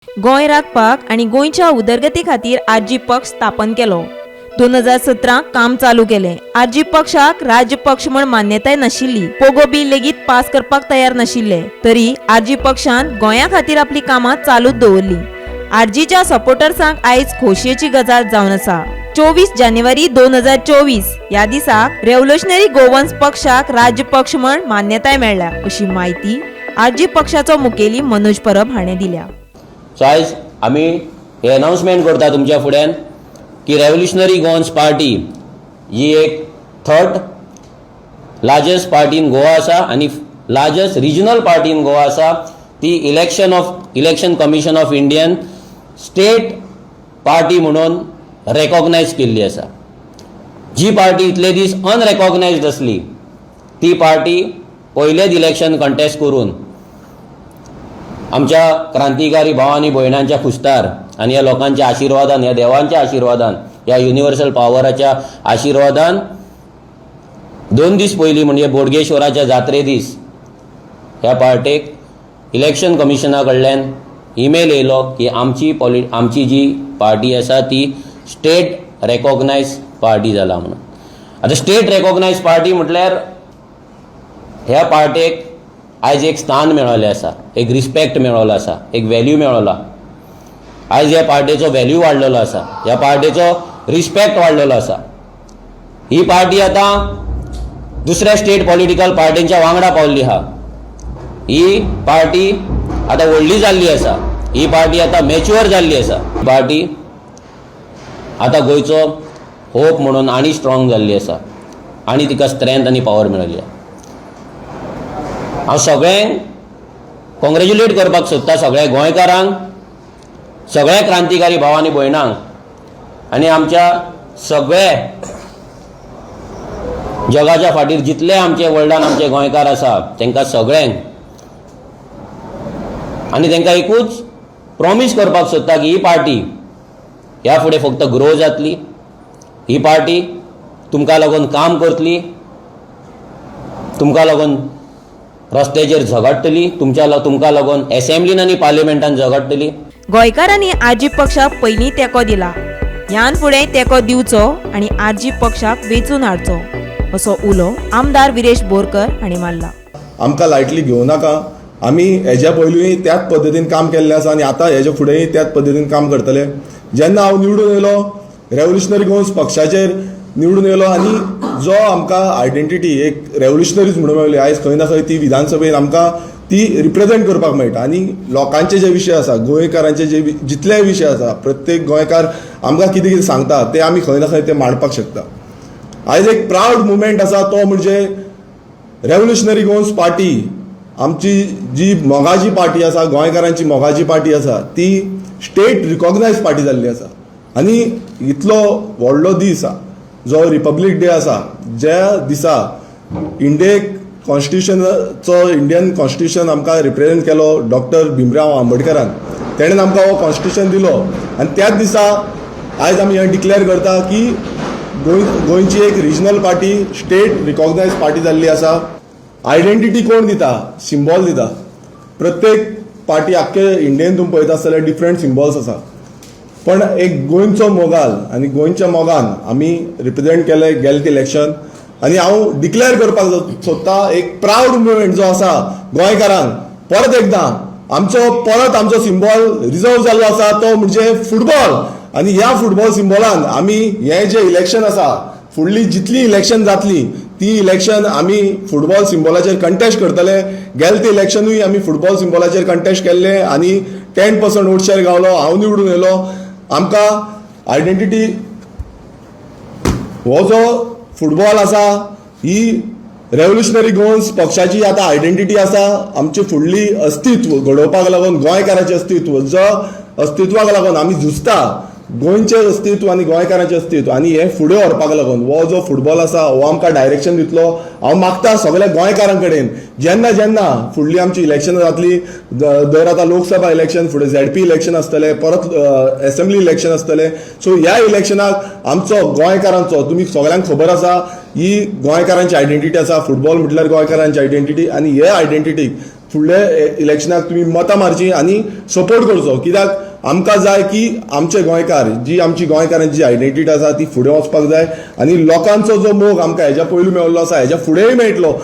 गोंय राखपाक आनी गोंयच्या उदरगती खातीर आरजी पक्ष स्थापन केलो. 2017 काम चालू केलें. आरजी पक्षाक राज्य पक्ष म्हण मान्यताय नाशिल्ली. पोगो बिल लेगीत पास करपाक तयार नाशिल्ले, तरी आरजी पक्षान गोंया खातीर आपली कामां चालूच दवरली. आरजीच्या सपोर्टर्सांक आयज खोशयेची गजाल जावन आसा. 24 जानेवारी 2024 ह्या दिसाक रेव्होल्युशनरी गोवन्स पक्षाक राज्य पक्ष म्हण मान्यताय मेळ्ळ्या, अशी म्हायती आरजी पक्षाचो मुखेली मनोज परब हाणें दिल्या. सो आयज आमी हे अनाउन्समेंट करता तुमच्या फुड्यान की रेव्होल्युशनरी गोवन्स पार्टी ही एक third largest party in Goa आसा आनी largest regional party in Goa आसा. ती Election Commission of Indian state party म्हणून रेकॉग्नायज केल्ली आसा. जी पार्टी इतले दीस अनरेकॉग्नायज्ड आसली, ती पार्टी पयलेच इलेक्शन कंटेस्ट करून आमच्या क्रांतिकारी भाव आनी भयणांच्या खुस्तार आनी ह्या लोकांच्या आशिर्वादान, ह्या देवांच्या आशिर्वादान, ह्या युनिवर्सल पावराच्या आशिर्वादान 2 दीस पयलीं, म्हणजे बोडगेश्वराच्या जात्रे दीस, ह्या पार्टेक इलेक्शन कमिशना कडल्यान ईमेल येयलो की आमची जी पार्टी आसा ती स्टेट रेकॉग्नायज पार्टी जाला म्हणून. आतां स्टेट रेकॉग्नायज पार्टी म्हटल्यार ह्या पार्टेक आयज एक स्थान मेळिल्लें आसा, एक रिस्पेक्ट मेळिल्लो आसा, एक व्हॅल्यू मेळिल्लो. आयज ह्या पार्टेचो व्हॅल्यू वाडलेलो आसा, ह्या पार्टेचो रिस्पेक्ट वाडलेलो आसा. ही पार्टी आतां दुसऱ्या स्टेट पॉलिटिकल पार्टींच्या वांगडा पावल्ली आहा. ही पार्टी आतां व्हडली जाल्ली आसा. ही पार्टी आतां मॅच्युअर जाल्ली आसा. पार्टी आतां गोंयचो होप म्हणून आनी स्ट्रॉंग जाल्ली आसा आनी तिका स्ट्रेंथ आनी पावर मेळिल्ली आसा. हांव सगळ्यांक कॉंग्रेच्युलेट करपाक सोदता, सगळ्या गोंयकारांक, सगळ्या क्रांतिकारी भाव आनी भयणांक आनी आमच्या सगळे जगाच्या फाटीर जितले आमचे वर्ल्डान आमचे गोंयकार आसा तांकां सगळ्यांक. आनी तांकां एकूच प्रॉमीस करपाक सोदता की ही पार्टी ह्या फुडें फक्त ग्रो जातली. ही पार्टी तुमकां लागून काम करतली, तुमकां लागून रस्त्याचेर झगडटली, तुमकां लागून एसेंब्लीन आनी पार्लिमेंटान झगडटली. गोंयकारांनी आरजी पक्षाक पयलीं तेंको दिला, ह्यान फुडें तेंको दिवचो आनी आरजी पक्षाक वेंचून हाडचो, असो उलो आमदार विरेश बोरकर हांणी मारला. आमकां लायटली घेवं नाका. आमी हेज्या पयलूय त्याच पद्दतीन काम केल्लें आसा आनी आतां हेज्या फुडेंय त्याच पद्दतीन काम करतले. जेन्ना हांव निवडून येयलो, रेव्होल्युशनरी गोवन्स पक्षाचेर निवडून येयलो आनी जो आमकां आयडेंटिटी एक रेव्होल्युशनरीज म्हणून मेळ्ळी, आयज खंय ना खंय ती विधानसभेन आमकां ती रिप्रेझेंट करपाक मेळटा. आनी लोकांचे जे विशय आसा, गोंयकारांचे जे जितले विशय आसा, प्रत्येक गोंयकार आमकां कितें कितें सांगता ते आमी खंय ना खंय ते मांडपाक शकता. आयज एक प्रावड मुवमेंट आसा, तो म्हणजे रेव्होल्युशनरी गोवन्स पार्टी, आमची जी मोगाची पार्टी आसा, गोंयकारांची मोगाची पार्टी आसा, ती स्टेट रिकॉग्नायज पार्टी जाल्ली आसा. आनी इतलो व्हडलो दीस जो रिपब्लीक डे आसा, ज्या दिसा इंडियेक कॉन्स्टिट्युशनाचो, इंडियन कॉन्स्टिट्युशन आमकां रिप्रेझेंट केलो डॉक्टर भीमराव आंबेडकरान, तेणेन आमकां हो कॉन्स्टिट्युशन दिलो आनी त्याच दिसा आयज आमी हें डिक्लेअर करता की गोंयची एक regional party state recognise party जाल्ली आसा. आयडेंटिटी कोण दिता? सिम्बॉल दिता. प्रत्येक पार्टी आख्खे इंडियेन तुमी पळयता आसतले, डिफरंट सिम्बॉल्स आसा, पण एक गोंयचो मोगाल आनी गोंयच्या मोगान आमी रिप्रेझेंट केले गेले इलेक्शन. आनी हांव डिक्लेअर करपाक सोदता, एक प्रावड मुवमेंट जो आसा गोंयकारांक, परत एकदां आमचो, परत आमचो सिम्बॉल रिजर्व जाल्लो आसा, तो म्हणजे फुटबॉल. आनी ह्या फुटबॉल सिम्बॉलान आमी हें जें इलेक्शन आसा, फुडली जितली इलेक्शन जातली ती इलेक्शन आमी फुटबॉल सिम्बॉलाचेर कंटेस्ट करतले. गेले ते इलेक्शनूय आमी फुटबॉल सिम्बॉलाचेर कंटेस्ट केल्ले आनी 10% वोट शेअर गावलो, हांव निवडून येयलो. आमकां आयडेंटिटी हो जो फुटबॉल आसा, ही रेव्होल्युशनरी गोवन्स पक्षाची आतां आयडेंटिटी आसा. आमची फुडली अस्तित्व घडोवपाक लागून, गोंयकाराचें अस्तित्व, जो अस्तित्वाक लागून आमी झुजता, गोंयचें अस्तित्व आनी गोंयकारांचें अस्तित्व आनी हें फुडें व्हरपाक लागून हो जो फुटबॉल आसा हो आमकां डायरेक्शन दितलो. हांव मागता सगळ्या गोंयकारां कडेन, जेन्ना जेन्ना फुडली आमची इलेक्शनां जातली, दर आतां लोकसभा इलेक्शन, फुडें झेडपी इलेक्शन आसतलें, परत एसेंब्ली इलेक्शन आसतलें, सो ह्या इलेक्शनाक आमचो गोंयकारांचो, तुमी सगळ्यांक खबर आसा, ही गोंयकारांची आयडेंटिटी आसा. फुटबॉल म्हटल्यार गोंयकारांची आयडेंटिटी आनी हे आयडेंटिटीक फुडल्या इलेक्शनाक तुमी मतां मारची आनी सपोर्ट करचो. कित्याक आमकां जाय की आमचे गोंयकार, जी आमची गोंयकारांची जी आयडेंटिटी आसा ती फुडें वचपाक जाय आनी लोकांचो जो मोग आमकां हेज्या पयलू मेळिल्लो आसा हेज्या फुडेंय मेळटलो.